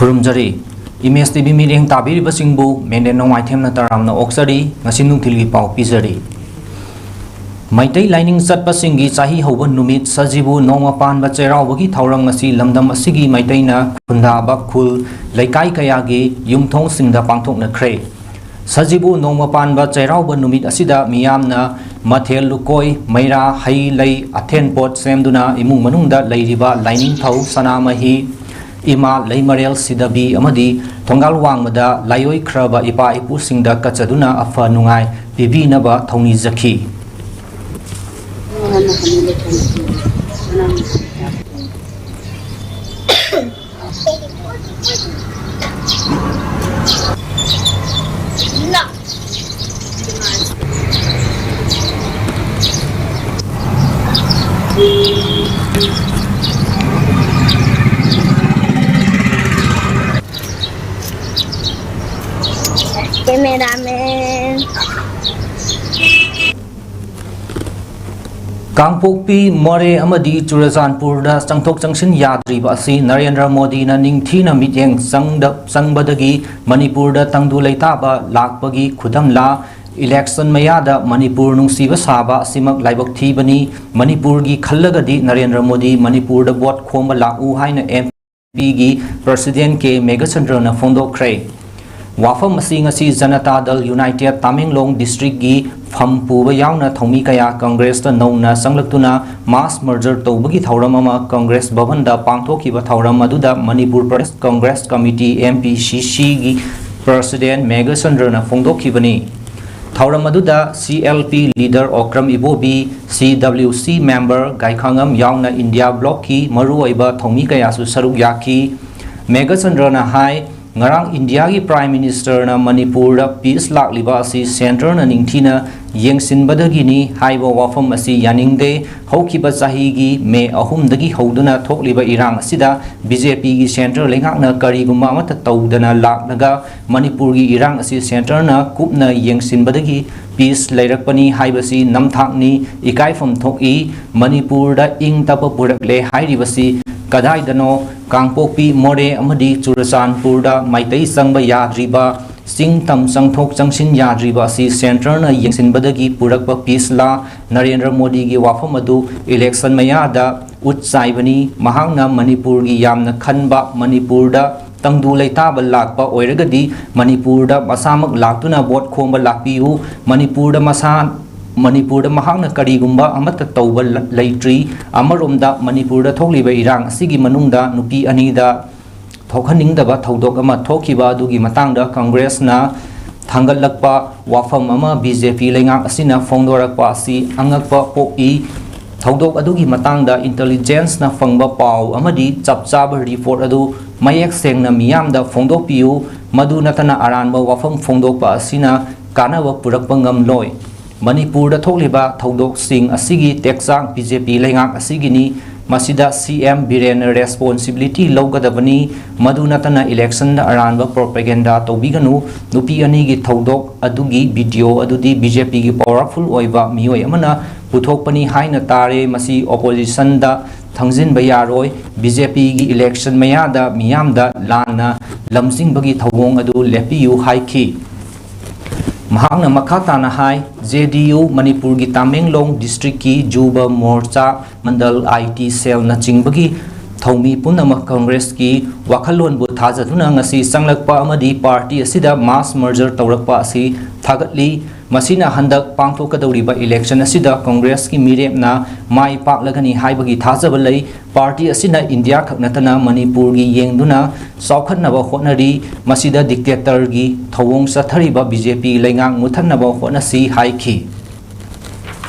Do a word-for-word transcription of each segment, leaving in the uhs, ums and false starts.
ꯈꯨꯔꯨꯝꯖꯔꯤ꯫ Image T V ꯃꯤꯠꯌꯦꯡ ꯇꯥꯕꯤꯔꯤꯕꯁꯤꯡꯕꯨ ꯃꯦꯟꯗꯦꯟ ꯅꯣꯡꯃꯥꯏꯊꯦꯝꯅ ꯇꯔꯥꯝꯅ ꯑꯣꯛꯆꯔꯤ꯫ ꯉꯁꯤ ꯅꯨꯡꯊꯤꯜꯒꯤ ꯄꯥꯎ ꯄꯤꯖꯔꯤ꯫ ꯃꯩꯇꯩ ꯂꯥꯏꯅꯤꯡ ꯆꯠꯄꯁꯤꯡꯒꯤ ꯆꯍꯤ ꯍꯧꯕ ꯅꯨꯃꯤꯠ ꯁꯖꯤꯕꯨ ꯅꯣꯡꯃ ꯄꯥꯟꯕ ꯆꯩꯔꯥꯎꯕꯒꯤ ꯊꯧꯔꯝ ꯉꯁꯤ ꯂꯝꯗꯝ ꯑꯁꯤꯒꯤ ꯃꯩꯇꯩꯅ ꯈꯨꯟꯗꯥꯕ ꯈꯨꯜ ꯂꯩꯀꯥꯏ ꯀꯌꯥꯒꯤ ꯌꯨꯝꯊꯣꯡꯁꯤꯡꯗ ꯄꯥꯡꯊꯣꯛꯅꯈ꯭ꯔꯦ꯫ ꯁꯖꯤꯕꯨ ꯅꯣꯡꯃ ꯄꯥꯟꯕ ꯆꯩꯔꯥꯎꯕ ꯅꯨꯃꯤꯠ ꯑꯁꯤꯗ ꯃꯤꯌꯥꯝꯅ ꯃꯊꯦꯜ ꯂꯨꯀꯣꯏ, ꯃꯩꯔꯥ, ꯍꯩ ꯂꯩ, ꯑꯊꯦꯟ ꯄꯣꯠ ꯁꯦꯝꯗꯨꯅ ꯏꯃꯨꯡ ꯃꯅꯨꯡꯗ ꯂꯩꯔꯤꯕ ꯂꯥꯏꯅꯤꯡꯊꯧ ꯁꯅꯥꯃꯍꯤ, ꯏꯃꯥ ꯂꯩꯃꯔꯦꯜ ꯁꯤꯗꯕꯤ ꯑꯃꯗꯤ ꯊꯣꯡꯒꯥꯜ ꯋꯥꯡꯃꯗ ꯂꯥꯏꯑꯣꯏꯈ꯭ꯔꯕ ꯏꯄꯥ ꯏꯄꯨꯁꯤꯡꯗ ꯀꯠꯆꯗꯨꯅ ꯑꯐ ꯅꯨꯡꯉꯥꯏ ꯄꯤꯕꯤꯅꯕ ꯊꯧꯅꯤꯖꯈꯤ꯫ Cameraman. ꯀꯥꯡꯄꯣꯛꯄꯤ, ꯃꯣꯔꯦ ꯑꯃꯗꯤ ꯆꯨꯔꯆꯥꯟꯄꯨꯔꯗ ꯆꯪꯊꯣꯛ ꯆꯪꯁꯤꯟ ꯌꯥꯗ꯭ꯔꯤꯕ ꯑꯁꯤ ꯅꯔꯦꯟꯗ꯭ꯔ ꯃꯣꯗꯤꯅ ꯅꯤꯡꯊꯤꯅ ꯃꯤꯠꯌꯦꯡ ꯆꯪꯗ-, ꯆꯪꯕꯗꯒꯤ ꯃꯅꯤꯄꯨꯔꯗ ꯇꯪꯗꯨ ꯂꯩꯇꯥꯕ ꯂꯥꯛꯄꯒꯤ ꯈꯨꯗꯝꯂꯥ? ꯏꯂꯦꯛꯁꯟ ꯃꯌꯥꯗ ꯃꯅꯤꯄꯨꯔ ꯅꯨꯡꯁꯤꯕ ꯁꯥꯕ ꯑꯁꯤꯃꯛ ꯂꯥꯏꯕꯛ ꯊꯤꯕꯅꯤ꯫ ꯃꯅꯤꯄꯨꯔꯒꯤ ꯈꯜꯂꯒꯗꯤ ꯅꯔꯦꯟꯗ꯭ꯔ ꯃꯣꯗꯤ ꯃꯅꯤꯄꯨꯔꯗ ꯚꯣꯠ ꯈꯣꯝꯕ ꯂꯥꯛꯎ ꯍꯥꯏꯅ ꯑꯦꯝ ꯄꯤꯒꯤ ꯄ꯭ꯔꯁꯤꯗꯦꯟ ꯀꯦ ꯃꯦꯘꯆꯟꯗ꯭ꯔꯅ ꯐꯣꯡꯗꯣꯛꯈ꯭ꯔꯦ꯫ ꯋꯥꯐꯝ ꯑꯁꯤ ꯉꯁꯤ ꯖꯅꯇꯥ ꯗꯜ ꯌꯨꯅꯥꯏꯇꯦꯗ ꯇꯥꯃꯦꯡꯂꯣꯡ ꯗꯤꯁꯇ꯭ꯔꯤꯛꯀꯤ ꯐꯝ ꯄꯨꯕ ꯌꯥꯎꯅ ꯊꯧꯃꯤ ꯀꯌꯥ ꯀꯪꯒ꯭ꯔꯦꯁꯇ ꯅꯧꯅ ꯆꯪꯂꯛꯇꯨꯅ ꯃꯥꯁ ꯃꯔꯖꯔ ꯇꯧꯕꯒꯤ ꯊꯧꯔꯝ ꯑꯃ ꯀꯪꯒ꯭ꯔꯦꯁ ꯚꯕꯟꯗ ꯄꯥꯡꯊꯣꯛꯈꯤꯕ ꯊꯧꯔꯝ ꯑꯗꯨꯗ Manipur Pradesh Congress committee, M P C ꯁꯤꯒꯤ ꯄ꯭ꯔꯁꯤꯗꯦꯟ ꯃꯦꯘꯆꯟꯗ꯭ꯔꯅ ꯐꯣꯡꯗꯣꯛꯈꯤꯕꯅꯤ꯫ ꯊꯧꯔꯝ ꯑꯗꯨꯗ C L P leader Okram Ibobi, C W ꯁꯤ ꯃꯦꯝꯕꯔ ꯒꯥꯏꯈꯥꯉꯝ ꯌꯥꯎꯅ ꯏꯟꯗꯤꯌꯥ ꯕ꯭ꯂꯣꯛꯀꯤ ꯃꯔꯨꯑꯣꯏꯕ ꯊꯧꯃꯤ ꯀꯌꯥꯁꯨ ꯁꯔꯨꯛ ꯌꯥꯈꯤ꯫ ꯃꯦꯘꯆꯟꯗ꯭ꯔꯅ ꯍꯥꯏ, ꯉꯔꯥꯡ ꯏꯟꯗꯤꯌꯥꯒꯤ ꯄ꯭ꯔꯥꯏꯝ ꯃꯤꯅꯤꯁꯇꯔꯅ ꯃꯅꯤꯄꯨꯔꯗ ꯄꯤꯁ ꯂꯥꯛꯂꯤꯕ ꯑꯁꯤ ꯁꯦꯟꯇꯔꯅ ꯅꯤꯡꯊꯤꯅ ꯌꯦꯡꯁꯤꯟꯕꯗꯒꯤꯅꯤ ꯍꯥꯏꯕ ꯋꯥꯐꯝ ꯑꯁꯤ ꯌꯥꯅꯤꯡꯗꯦ꯫ ꯍꯧꯈꯤꯕ ꯆꯍꯤꯒꯤ ꯃꯦ ꯑꯍꯨꯝꯗꯒꯤ ꯍꯧꯗꯨꯅ ꯊꯣꯛꯂꯤꯕ ꯏꯔꯥꯡ ꯑꯁꯤꯗ ꯕꯤ ꯖꯦ ꯄꯤꯒꯤ ꯁꯦꯟꯇꯔ ꯂꯩꯉꯥꯛꯅ ꯀꯔꯤꯒꯨꯝꯕ ꯑꯃꯠꯇ ꯇꯧꯗꯅ ꯂꯥꯛꯂꯒ ꯃꯅꯤꯄꯨꯔꯒꯤ ꯏꯔꯥꯡ ꯑꯁꯤ ꯁꯦꯟꯇꯔꯅ ꯀꯨꯞꯅ ꯌꯦꯡꯁꯤꯟꯕꯗꯒꯤ ꯄꯤꯁ ꯂꯩꯔꯛꯄꯅꯤ ꯍꯥꯏꯕꯁꯤ ꯅꯝꯊꯥꯛꯅꯤ, ꯏꯀꯥꯏꯐꯝ ꯊꯣꯛꯏ꯫ ꯃꯅꯤꯄꯨꯔꯗ ꯏꯪ ꯇꯞꯄ ꯄꯨꯔꯛꯂꯦ ꯍꯥꯏꯔꯤꯕꯁꯤ ꯀꯗꯥꯏꯗꯅꯣ ꯀꯥꯡꯄꯣꯛꯄꯤ, ꯃꯣꯔꯦ ꯑꯃꯗꯤ ꯆꯨꯔꯆꯥꯟꯄꯨꯔꯗ ꯃꯥꯏꯀꯩ ꯆꯪꯕ ꯌꯥꯗ꯭ꯔꯤꯕ, ꯆꯤꯡ ꯇꯝ ꯆꯪꯊꯣꯛ ꯆꯪꯁꯤꯟ ꯌꯥꯗ꯭ꯔꯤꯕ ꯑꯁꯤ ꯁꯦꯟꯇꯔꯅ ꯌꯦꯡꯁꯤꯟꯕꯗꯒꯤ ꯄꯨꯔꯛꯄ ꯄꯤꯁꯂꯥ? ꯅꯔꯦꯟꯗ꯭ꯔ ꯃꯣꯗꯤꯒꯤ ꯋꯥꯐꯝ ꯑꯗꯨ ꯏꯂꯦꯛꯁꯟ ꯃꯌꯥꯗ ꯎꯠ ꯆꯥꯏꯕꯅꯤ꯫ ꯃꯍꯥꯛꯅ ꯃꯅꯤꯄꯨꯔꯒꯤ ꯌꯥꯝꯅ ꯈꯟꯕ, ꯃꯅꯤꯄꯨꯔꯗ ꯇꯪꯗꯨ ꯂꯩꯇꯥꯕ ꯂꯥꯛꯄ ꯑꯣꯏꯔꯒꯗꯤ ꯃꯅꯤꯄꯨꯔꯗ ꯃꯁꯥꯃꯛ ꯂꯥꯛꯇꯨꯅ ꯚꯣꯠ ꯈꯣꯝꯕ ꯂꯥꯛꯄꯤꯌꯨ꯫ ꯃꯅꯤꯄꯨꯔꯗ ꯃꯁꯥ, ꯃꯅꯤꯄꯨꯔꯗ ꯃꯍꯥꯛꯅ ꯀꯔꯤꯒꯨꯝꯕ ꯑꯃꯠꯇ ꯇꯧꯕ ꯂ-, ꯂꯩꯇ꯭ꯔꯤ꯫ ꯑꯃꯔꯣꯝꯗ ꯃꯅꯤꯄꯨꯔꯗ ꯊꯣꯛꯂꯤꯕ ꯏꯔꯥꯡ ꯑꯁꯤꯒꯤ ꯃꯅꯨꯡꯗ ꯅꯨꯄꯤ ꯑꯅꯤꯗ ꯊꯣꯛꯍꯟꯅꯤꯡꯗꯕ ꯊꯧꯗꯣꯛ ꯑꯃ ꯊꯣꯛꯈꯤꯕ ꯑꯗꯨꯒꯤ ꯃꯇꯥꯡꯗ ꯀꯪꯒ꯭ꯔꯦꯁꯅ ꯊꯥꯡꯒꯠꯂꯛꯄ ꯋꯥꯐꯝ ꯑꯃ ꯕꯤ ꯖꯦ ꯄꯤ ꯂꯩꯉꯥꯛ ꯑꯁꯤꯅ ꯐꯣꯡꯗꯣꯔꯛꯄ ꯑꯁꯤ ꯑꯉꯛꯄ ꯄꯣꯛꯏ꯫ ꯊꯧꯗꯣꯛ ꯑꯗꯨꯒꯤ ꯃꯇꯥꯡꯗ ꯏꯟꯇꯦꯂꯤꯖꯦꯟꯁꯅ ꯐꯪꯕ ꯄꯥꯎ ꯑꯃꯗꯤ ꯆꯞ ꯆꯥꯕ ꯔꯤꯄꯣꯔꯠ ꯑꯗꯨ ꯃꯌꯦꯛ ꯁꯦꯡꯅ ꯃꯤꯌꯥꯝꯗ ꯐꯣꯡꯗꯣꯛꯄꯤꯌꯨ꯫ ꯃꯗꯨ ꯅꯠꯇꯅ ꯑꯔꯥꯟꯕ ꯋꯥꯐꯝ ꯐꯣꯡꯗꯣꯛꯄ ꯑꯁꯤꯅ ꯀꯥꯟꯅꯕ ꯄꯨꯔꯛꯄ ꯉꯝꯂꯣꯏ꯫ ꯃꯅꯤꯄꯨꯔꯗ ꯊꯣꯛꯂꯤꯕ ꯊꯧꯗꯣꯛꯁꯤꯡ ꯑꯁꯤꯒꯤ ꯇꯦꯛꯆꯥꯛ ꯕꯤ ꯖꯦ ꯄꯤ ꯂꯩꯉꯥꯛ ꯑꯁꯤꯒꯤꯅꯤ꯫ ꯃꯁꯤꯗ ꯁꯤ ꯑꯦꯝ ꯕꯤꯔꯦꯟꯅ ꯔꯦꯁꯄꯣꯟꯁꯤꯕꯤꯂꯤꯇꯤ ꯂꯧꯒꯗꯕꯅꯤ꯫ ꯃꯗꯨ ꯅꯠꯇꯅ ꯏꯂꯦꯛꯁꯟꯗ ꯑꯔꯥꯟꯕ ꯄ꯭ꯔꯣꯄꯦꯒꯦꯟꯗꯥ ꯇꯧꯕꯤꯒꯅꯨ꯫ ꯅꯨꯄꯤ ꯑꯅꯤꯒꯤ ꯊꯧꯗꯣꯛ ꯑꯗꯨꯒꯤ ꯚꯤꯗꯤꯑꯣ ꯑꯗꯨꯗꯤ ꯕꯤ ꯖꯦ ꯄꯤꯒꯤ ꯄꯥꯋꯔꯐꯨꯜ ꯑꯣꯏꯕ ꯃꯤꯑꯣꯏ ꯑꯃꯅ ꯄꯨꯊꯣꯛꯄꯅꯤ ꯍꯥꯏꯅ ꯇꯥꯔꯦ꯫ ꯃꯁꯤ ꯑꯣꯄꯣꯖꯤꯁꯟꯗ ꯊꯪꯖꯤꯟꯕ ꯌꯥꯔꯣꯏ꯫ ꯕꯤ ꯖꯦ ꯄꯤꯒꯤ ꯏꯂꯦꯛꯁꯟ ꯃꯌꯥꯗ ꯃꯤꯌꯥꯝꯗ ꯂꯥꯟꯅ ꯂꯝꯖꯤꯡꯕꯒꯤ ꯊꯧꯑꯣꯡ ꯑꯗꯨ ꯂꯦꯞꯄꯤꯌꯨ ꯍꯥꯏꯈꯤ꯫ ꯃꯍꯥꯛꯅ ꯃꯈꯥ ꯇꯥꯅ ꯍꯥꯏ, ꯖꯦ ꯗꯤ ꯌꯨ ꯃꯅꯤꯄꯨꯔꯒꯤ ꯇꯥꯃꯦꯡꯂꯣꯡ ꯗꯤꯁꯇ꯭ꯔꯤꯛꯀꯤ ꯖꯨꯕ ꯃꯣꯔꯆꯥ, ꯃꯟꯗꯜ, ꯑꯥꯏ ꯇꯤ ꯁꯦꯜꯅꯆꯤꯡꯕꯒꯤ ꯊꯧꯃꯤ ꯄꯨꯝꯅꯃꯛ ꯀꯪꯒ꯭ꯔꯦꯁꯀꯤ ꯋꯥꯈꯜꯂꯣꯟꯕꯨ ꯊꯥꯖꯗꯨꯅ ꯉꯁꯤ ꯆꯪꯂꯛꯄ ꯑꯃꯗꯤ ꯄꯥꯔꯇꯤ ꯑꯁꯤꯗ ꯃꯥꯁ ꯃꯔꯖꯔ ꯇꯧꯔꯛꯄ ꯑꯁꯤ ꯊꯥꯒꯠꯂꯤ꯫ ꯃꯁꯤꯅ ꯍꯟꯗꯛ ꯄꯥꯡꯊꯣꯛꯀꯗꯧꯔꯤꯕ ꯏꯂꯦꯛꯁꯟ ꯑꯁꯤꯗ ꯀꯪꯒ꯭ꯔꯦꯁꯀꯤ ꯃꯤꯔꯦꯞꯅ ꯃꯥꯏ ꯄꯥꯛꯂꯒꯅꯤ ꯍꯥꯏꯕꯒꯤ ꯊꯥꯖꯕ ꯂꯩ꯫ ꯄꯥꯔꯇꯤ ꯑꯁꯤꯅ ꯏꯟꯗꯤꯌꯥ ꯈꯛ ꯅꯠꯇꯅ ꯃꯅꯤꯄꯨꯔꯒꯤ ꯌꯦꯡꯗꯨꯅ ꯆꯥꯎꯈꯠꯅꯕ ꯍꯣꯠꯅꯔꯤ꯫ ꯃꯁꯤꯗ ꯗꯤꯛꯇꯦꯇꯔꯒꯤ ꯊꯧꯑꯣꯡ ꯆꯠꯊꯔꯤꯕ ꯕꯤ ꯖꯦ ꯄꯤ ꯂꯩꯉꯥꯛ ꯃꯨꯠꯊꯠꯅꯕ ꯍꯣꯠꯅꯁꯤ ꯍꯥꯏꯈꯤ꯫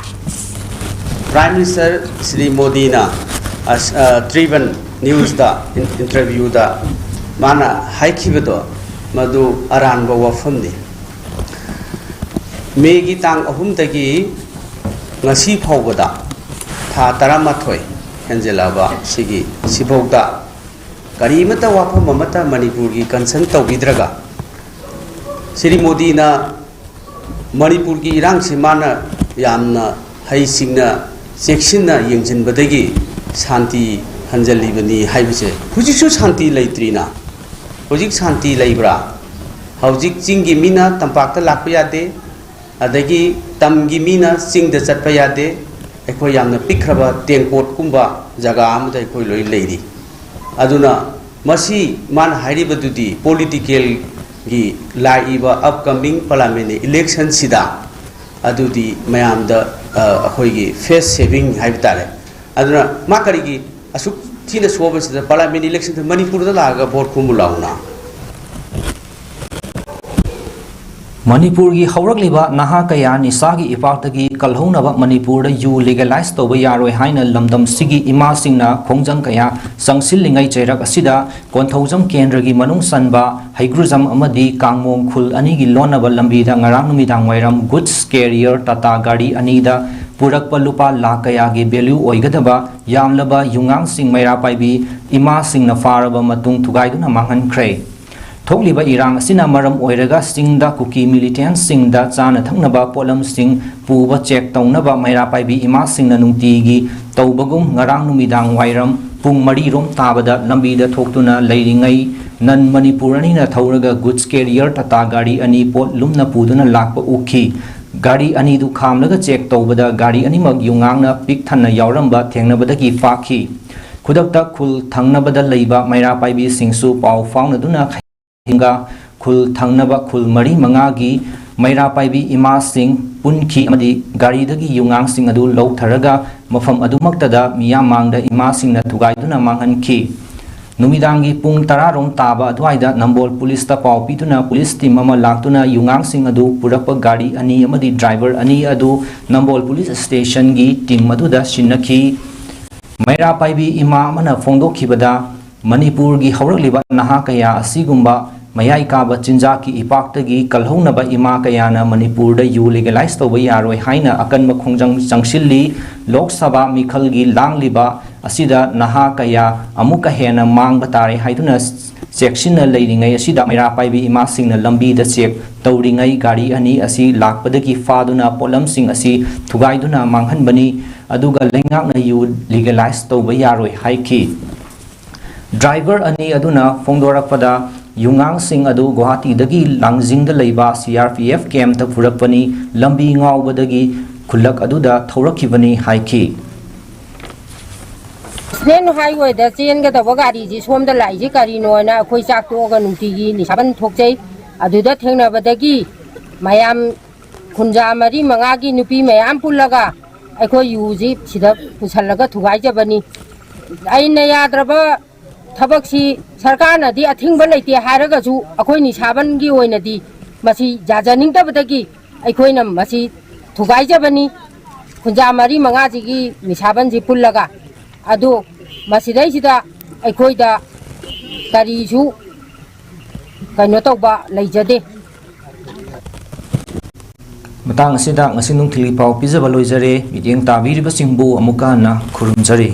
Prime Minister ꯁ꯭ꯔꯤ ꯃꯣꯗꯤꯅ, ꯑꯁ, ꯑ, ꯇ꯭ꯔꯤꯕꯟ ꯅ꯭ꯌꯨꯁꯇ ꯏꯟ-, ꯏꯟꯇꯔꯚ꯭ꯌꯨꯗ ꯃꯥꯅ ꯍꯥꯏꯈꯤꯕꯗꯣ ꯃꯗꯨ ꯑꯔꯥꯟꯕ ꯋꯥꯐꯝꯅꯤ꯫ ꯃꯦꯒꯤ ꯇꯥꯡ ꯑꯍꯨꯝꯗꯒꯤ ꯉꯁꯤ ꯐꯥꯎꯕꯗ ꯊꯥ ꯇꯔꯥꯃꯥꯊꯣꯏ ꯍꯦꯟꯖꯜꯂꯛꯑꯕ ꯁꯤꯒꯤ, ꯁꯤꯐꯥꯎꯗ ꯀꯔꯤꯃꯠꯇ ꯋꯥꯐꯝ ꯑꯃꯠꯇ ꯃꯅꯤꯄꯨꯔꯒꯤ ꯀꯟꯁꯔꯟ ꯇꯧꯕꯤꯗ꯭ꯔꯒ ꯁ꯭ꯔꯤ ꯃꯣꯗꯤꯅ ꯃꯅꯤꯄꯨꯔꯒꯤ ꯏꯔꯥꯡꯁꯤ ꯃꯥꯅ ꯌꯥꯝꯅ ꯍꯩꯁꯤꯡꯅ ꯆꯦꯛꯁꯤꯟꯅ ꯌꯦꯡꯁꯤꯟꯕꯗꯒꯤ ꯁꯥꯟꯇꯤ ꯍꯟꯖꯜꯂꯤꯕꯅꯤ ꯍꯥꯏꯕꯁꯦ꯫ ꯍꯧꯖꯤꯛꯁꯨ ꯁꯥꯟꯇꯤ ꯂꯩꯇ꯭ꯔꯤꯅ꯫ ꯍꯧꯖꯤꯛ ꯁꯥꯟꯇꯤ ꯂꯩꯕ꯭ꯔꯥ? ꯍꯧꯖꯤꯛ ꯆꯤꯡꯒꯤ ꯃꯤꯅ ꯇꯝꯄꯥꯛꯇ ꯂꯥꯛꯄ ꯌꯥꯗꯦ, ꯑꯗꯒꯤ ꯇꯝꯒꯤ ꯃꯤꯅ ꯆꯤꯡꯗ ꯆꯠꯄ ꯌꯥꯗꯦ꯫ ꯑꯩꯈꯣꯏ ꯌꯥꯝꯅ ꯄꯤꯛꯈ꯭ꯔꯕ ꯇꯦꯡꯀꯣꯠꯀꯨꯝꯕ ꯖꯒꯥ ꯑꯃꯗ ꯑꯩꯈꯣꯏ ꯂꯣꯏ ꯂꯩꯔꯤ꯫ ꯑꯗꯨꯅ ꯃꯁꯤ ꯃꯥꯅ ꯍꯥꯏꯔꯤꯕꯗꯨꯗꯤ ꯄꯣꯂꯤꯇꯤꯀꯦꯜꯒꯤ ꯂꯥꯛꯏꯕ ꯑꯞꯀꯃꯤꯡ ꯄꯥꯔꯂꯥꯃꯦꯟ ꯏꯂꯦꯛꯁꯟꯁꯤꯗ ꯑꯗꯨꯗꯤ ꯃꯌꯥꯝꯗ, ꯑ, ꯑꯩꯈꯣꯏꯒꯤ ꯐꯦꯁ ꯁꯦꯚꯤꯡ ꯍꯥꯏꯕ ꯇꯥꯔꯦ꯫ ꯑꯗꯨꯅ ꯃꯥ ꯀꯔꯤꯒꯤ ꯑꯁꯨꯛ ꯊꯤꯅ ꯁꯣꯕꯁꯤꯗ ꯄꯥꯔꯂꯥꯃꯦꯟ ꯏꯂꯦꯛꯁꯟꯗ ꯃꯅꯤꯄꯨꯔꯗ ꯂꯥꯛꯑꯒ ꯚꯣꯠ ꯈꯣꯝꯃꯨ ꯂꯥꯎꯅ? ꯃꯅꯤꯄꯨꯔꯒꯤ ꯍꯧꯔꯛꯂꯤꯕ ꯅꯍꯥ ꯀꯌꯥ ꯅꯤꯁꯥꯒꯤ ꯏꯄꯥꯛꯇꯒꯤ ꯀꯜꯍꯧꯅꯕ ꯃꯅꯤꯄꯨꯔꯗ ꯌꯨ ꯂꯤꯒꯦꯂꯥꯏꯖ ꯇꯧꯕ ꯌꯥꯔꯣꯏ ꯍꯥꯏꯅ ꯂꯝꯗꯝꯁꯤꯒꯤ ꯏꯃꯥꯁꯤꯡꯅ ꯈꯣꯡꯖꯪ ꯀꯌꯥ ꯆꯪꯁꯤꯜꯂꯤꯉꯩ ꯆꯩꯔꯛ ꯑꯁꯤꯗ ꯀꯣꯟꯊꯧꯖꯝ ꯀꯦꯟꯗ꯭ꯔꯒꯤ ꯃꯅꯨꯡ ꯆꯟꯕ ꯍꯩꯒ꯭ꯔꯨꯖꯝ ꯑꯃꯗꯤ ꯀꯥꯡꯃꯣꯡ ꯈꯨꯜ ꯑꯅꯤꯒꯤ ꯂꯣꯟꯅꯕ ꯂꯝꯕꯤꯗ ꯉꯔꯥꯡ ꯅꯨꯃꯤꯗꯥꯡ ꯋꯥꯏꯔꯝ ꯒꯨꯗꯁ ꯀꯦꯔꯤꯌꯔ ꯇꯥꯇꯥ ꯒꯥꯔꯤ ꯑꯅꯤꯗ ꯄꯨꯔꯛꯄ ꯂꯨꯄꯥ ꯂꯥꯈ ꯀꯌꯥꯒꯤ ꯚꯦꯂ꯭ꯌꯨ ꯑꯣꯏꯒꯗꯕ ꯌꯥꯝꯂꯕ ꯌꯨꯉꯥꯡꯁꯤꯡ ꯃꯩꯔꯥ ꯄꯥꯏꯕꯤ ꯏꯃꯥꯁꯤꯡꯅ ꯐꯥꯔꯕ ꯃꯇꯨꯡ ꯊꯨꯒꯥꯏꯗꯨꯅ ꯃꯥꯡꯍꯟꯈ꯭ꯔꯦ꯫ ꯊꯣꯛꯂꯤꯕ ꯏꯔꯥꯡ ꯑꯁꯤꯅ ꯃꯔꯝ ꯑꯣꯏꯔꯒ ꯆꯤꯡꯗ ꯀꯨꯀꯤ ꯃꯤꯂꯤꯇꯦꯟꯁꯤꯡꯗ ꯆꯥꯅ ꯊꯛꯅꯕ ꯄꯣꯠꯂꯝꯁꯤꯡ ꯄꯨꯕ ꯆꯦꯛ ꯇꯧꯅꯕ ꯃꯩꯔꯥ ꯄꯥꯏꯕꯤ ꯏꯃꯥꯁꯤꯡꯅ ꯅꯨꯡꯇꯤꯒꯤ ꯇꯧꯕꯒꯨꯝ ꯉꯔꯥꯡ ꯅꯨꯃꯤꯗꯥꯡ ꯋꯥꯏꯔꯝ ꯄꯨꯡ ꯃꯔꯤ ꯔꯣꯝ ꯇꯥꯕꯗ ꯂꯝꯕꯤꯗ ꯊꯣꯛꯇꯨꯅ ꯂꯩꯔꯤꯉꯩ ꯅꯟ ꯃꯅꯤꯄꯨꯔ ꯑꯅꯤꯅ ꯊꯧꯔꯒ ꯒꯨꯗꯁ ꯀꯦꯔꯤꯌꯔ ꯇꯥꯇꯥ ꯒꯥꯔꯤ ꯑꯅꯤ ꯄꯣꯠ ꯂꯨꯝꯅ ꯄꯨꯗꯨꯅ ꯂꯥꯛꯄ ꯎꯈꯤ꯫ ꯒꯥꯔꯤ ꯑꯅꯤꯗꯨ ꯈꯥꯝꯂꯒ ꯆꯦꯛ ꯇꯧꯕꯗ ꯒꯥꯔꯤ ꯑꯅꯤꯃꯛ ꯌꯨꯉꯥꯡꯅ ꯄꯤꯛ ꯊꯟꯅ ꯌꯥꯎꯔꯝꯕ ꯊꯦꯡꯅꯕꯗꯒꯤ ꯐꯥꯈꯤ꯫ ꯈꯨꯗꯛꯇ ꯈꯨꯜ ꯊꯪꯅꯕꯗ ꯂꯩꯕ ꯃꯩꯔꯥ ꯄꯥꯏꯕꯤꯁꯤꯡꯁꯨ ꯄꯥꯎ ꯐꯥꯎꯅꯗꯨꯅ ꯍꯤꯡꯒ ꯈꯨꯜ ꯊꯪꯅꯕ ꯈꯨꯜ ꯃꯔꯤ ꯃꯉꯥꯒꯤ ꯃꯩꯔꯥ ꯄꯥꯏꯕꯤ ꯏꯃꯥꯁꯤꯡ ꯄꯨꯟꯈꯤ ꯑꯃꯗꯤ ꯒꯥꯔꯤꯗꯒꯤ ꯌꯨꯉꯥꯡꯁꯤꯡ ꯑꯗꯨ ꯂꯧꯊꯔꯒ ꯃꯐꯝ ꯑꯗꯨꯃꯛꯇꯗ ꯃꯤꯌꯥꯝ ꯃꯥꯡꯗ ꯏꯃꯥꯁꯤꯡꯅ ꯊꯨꯒꯥꯏꯗꯨꯅ ꯃꯥꯡꯍꯟꯈꯤ꯫ ꯅꯨꯃꯤꯗꯥꯡꯒꯤ ꯄꯨꯡ ꯇꯔꯥ ꯔꯣꯝ ꯇꯥꯕ ꯑꯗꯨꯋꯥꯏꯗ ꯅꯝꯕꯣꯜ ꯄꯨꯂꯤꯁꯇ ꯄꯥꯎ ꯄꯤꯗꯨꯅ ꯄꯨꯂꯤꯁ ꯇꯤꯝ ꯑꯃ ꯂꯥꯛꯇꯨꯅ ꯌꯨꯉꯥꯡꯁꯤꯡ ꯑꯗꯨ ꯄꯨꯔꯛꯄ ꯒꯥꯔꯤ ꯑꯅꯤ ꯑꯃꯗꯤ ꯗ꯭ꯔꯥꯏꯚꯔ ꯑꯅꯤ ꯑꯗꯨ ꯅꯝꯕꯣꯜ ꯄꯨꯂꯤꯁ ꯁ꯭ꯇꯦꯁꯟꯒꯤ ꯇꯤꯝ ꯑꯗꯨꯗ ꯁꯤꯟꯅꯈꯤ꯫ ꯃꯩꯔꯥ ꯄꯥꯏꯕꯤ ꯏꯃꯥ ꯑꯃꯅ ꯐꯣꯡꯗꯣꯛꯈꯤꯕꯗ, ꯃꯅꯤꯄꯨꯔꯒꯤ ꯍꯧꯔꯛꯂꯤꯕ ꯅꯍꯥ ꯀꯌꯥ ꯑꯁꯤꯒꯨꯝꯕ ꯃꯌꯥꯏ ꯀꯥꯕ ꯆꯤꯟꯖꯥꯛꯀꯤ ꯏꯄꯥꯛꯇꯒꯤ ꯀꯜꯍꯧꯅꯕ ꯏꯃꯥ ꯀꯌꯥꯅ ꯃꯅꯤꯄꯨꯔꯗ ꯌꯨ ꯂꯤꯒꯦꯂꯥꯏꯖ ꯇꯧꯕ ꯌꯥꯔꯣꯏ ꯍꯥꯏꯅ ꯑꯀꯟꯕ ꯈꯣꯡꯖꯪ ꯆꯪꯁꯤꯜꯂꯤ꯫ ꯂꯣꯛ ꯁꯚꯥ ꯃꯤꯈꯜꯒꯤ ꯂꯥꯡꯂꯤꯕ ꯑꯁꯤꯗ ꯅꯍꯥ ꯀꯌꯥ ꯑꯃꯨꯛꯀ ꯍꯦꯟꯅ ꯃꯥꯡꯕ ꯇꯥꯔꯦ ꯍꯥꯏꯗꯨꯅ ꯆꯦꯛꯁꯤꯟꯅ ꯂꯩꯔꯤꯉꯩ ꯑꯁꯤꯗ ꯃꯩꯔꯥ ꯄꯥꯏꯕꯤ ꯏꯃꯥꯁꯤꯡꯅ ꯂꯝꯕꯤꯗ ꯆꯦꯛ ꯇꯧꯔꯤꯉꯩ ꯒꯥꯔꯤ ꯑꯅꯤ ꯑꯁꯤ ꯂꯥꯛꯄꯗꯒꯤ ꯐꯥꯗꯨꯅ ꯄꯣꯠꯂꯝꯁꯤꯡ ꯑꯁꯤ ꯊꯨꯒꯥꯏꯗꯨꯅ ꯃꯥꯡꯍꯟꯕꯅꯤ꯫ ꯑꯗꯨꯒ ꯂꯩꯉꯥꯛꯅ ꯌꯨ ꯂꯤꯒꯦꯂꯥꯏꯖ ꯇꯧꯕ ꯌꯥꯔꯣꯏ ꯍꯥꯏꯈꯤ꯫ ꯗ꯭ꯔꯥꯏꯚꯔ ꯑꯅꯤ ꯑꯗꯨꯅ ꯐꯣꯡꯗꯣꯔꯛꯄꯗ, ꯌꯨꯉꯥꯡꯁꯤꯡ ꯑꯗꯨ ꯒꯨꯋꯥꯍꯥꯇꯤꯗꯒꯤ ꯂꯥꯡꯖꯤꯡꯗ ꯂꯩꯕ C R P F ꯀꯦꯝꯞꯇ ꯄꯨꯔꯛꯄꯅꯤ, ꯂꯝꯕꯤ ꯉꯥꯎꯕꯗꯒꯤ ꯈꯨꯜꯂꯛ ꯑꯗꯨꯗ ꯊꯧꯔꯛꯈꯤꯕꯅꯤ ꯍꯥꯏꯈꯤ꯫ ꯅꯦꯁꯅꯦꯜ ꯍꯥꯏꯋꯦꯗ ꯆꯦꯟꯒꯗꯕ ꯒꯥꯔꯤꯁꯤ ꯁꯣꯝꯗ ꯂꯥꯛꯏꯁꯤ ꯀꯔꯤꯅꯣꯅ ꯑꯩꯈꯣꯏ ꯆꯥꯛ ꯇꯣꯛꯑꯒ ꯅꯨꯡꯇꯤꯒꯤ ꯅꯤꯁꯥꯕꯟ ꯊꯣꯛꯆꯩ꯫ ꯑꯗꯨꯗ ꯊꯦꯡꯅꯕꯗꯒꯤ ꯃꯌꯥꯝ ꯈꯨꯟꯖꯥ ꯃꯔꯤ ꯃꯉꯥꯒꯤ ꯅꯨꯄꯤ ꯃꯌꯥꯝ ꯄꯨꯜꯂꯒ ꯑꯩꯈꯣꯏ ꯌꯨꯁꯤ ꯁꯤꯗ ꯄꯨꯁꯜꯂꯒ ꯊꯨꯒꯥꯏꯖꯕꯅꯤ꯫ ꯑꯩꯅ ꯌꯥꯗ꯭ꯔꯕ ꯊꯕꯛꯁꯤ ꯁꯔꯀꯥꯔꯅꯗꯤ ꯑꯊꯤꯡꯕ ꯂꯩꯇꯦ ꯍꯥꯏꯔꯒꯁꯨ ꯑꯩꯈꯣꯏ ꯅꯤꯁꯥꯕꯟꯒꯤ ꯑꯣꯏꯅꯗꯤ ꯃꯁꯤ ꯌꯥꯖꯅꯤꯡꯗꯕꯗꯒꯤ ꯑꯩꯈꯣꯏꯅ ꯃꯁꯤ ꯊꯨꯒꯥꯏꯖꯕꯅꯤ꯫ ꯈꯨꯟꯖꯥ ꯃꯔꯤ ꯃꯉꯥꯁꯤꯒꯤ ꯅꯤꯁꯥꯕꯟꯁꯤ ꯄꯨꯜꯂꯒ꯫ ꯑꯗꯨ ꯃꯁꯤꯗꯩꯁꯤꯗ ꯑꯩꯈꯣꯏꯗ ꯀꯔꯤꯁꯨ ꯀꯩꯅꯣ ꯇꯧꯕ ꯂꯩꯖꯗꯦ꯫ ꯃꯇꯥꯡ ꯑꯁꯤꯗ ꯉꯁꯤ ꯅꯨꯡꯊꯤꯜꯒꯤ ꯄꯥꯎ ꯄꯤꯖꯕ ꯂꯣꯏꯖꯔꯦ꯫ ꯃꯤꯠꯌꯦꯡ ꯇꯥꯕꯤꯔꯤꯕꯁꯤꯡꯕꯨ ꯑꯃꯨꯛꯀ ꯍꯟꯅ ꯈꯨꯔꯨꯝꯖꯔꯤ꯫